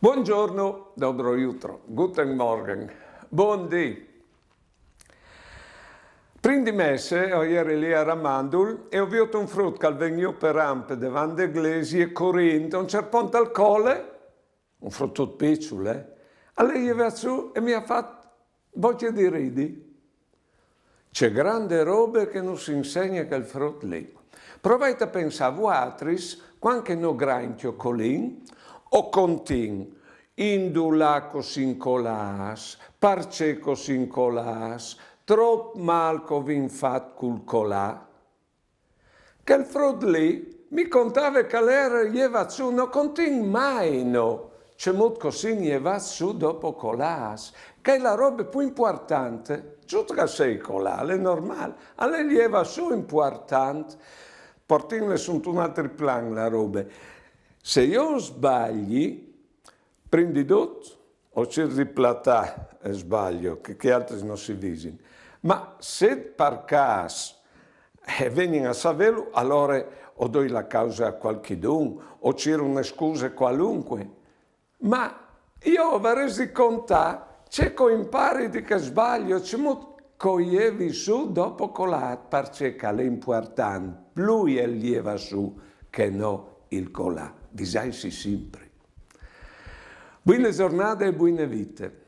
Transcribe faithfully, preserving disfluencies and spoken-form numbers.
Buongiorno, dobro jutro, guten Morgen, buondì. Prin di messe o jeri lì a Ramandul e o viôt un frut che al ven jù pe rampe devant de glesie corint, a un cert pont al cole, un frut tot piçul, eh? Al è jevât sù e mi à fat bocje di ridi. Ce grande robe che nus insegne chel frut lì. Provait a pensâ vuatris, cuant che no grain cjocolin, o contin indulà che o sin colâts, parcè che o sin colâts, trop mâl che o vin fat cul colâ. Chel frut lì mi contave che al jere jevât sù, no contin mai no, cemût che o sin jevâts sù dopo colâts, che e je la robe plui impuartante, just che al sei colâ, al è normâl, al è il jevâ sù impuartant, puartìnle suntun altri plan la robe. Se jo sbagli, prin di dut, o cîr di platâ il sbalio, che chei altris no si visin. Ma se par câs e vegnin a savêlu, alore o doi la cause a cualchidun, o cîr une scuse cualuncue. Ma jo o varès di contâ ce che o impari di chel sbalio, cemût che o jevi sù dopo colât, parcè che al è impuartant plui il jevâ sù che no il colâ. Visaitsi simpri. Buine zornade e buine vite.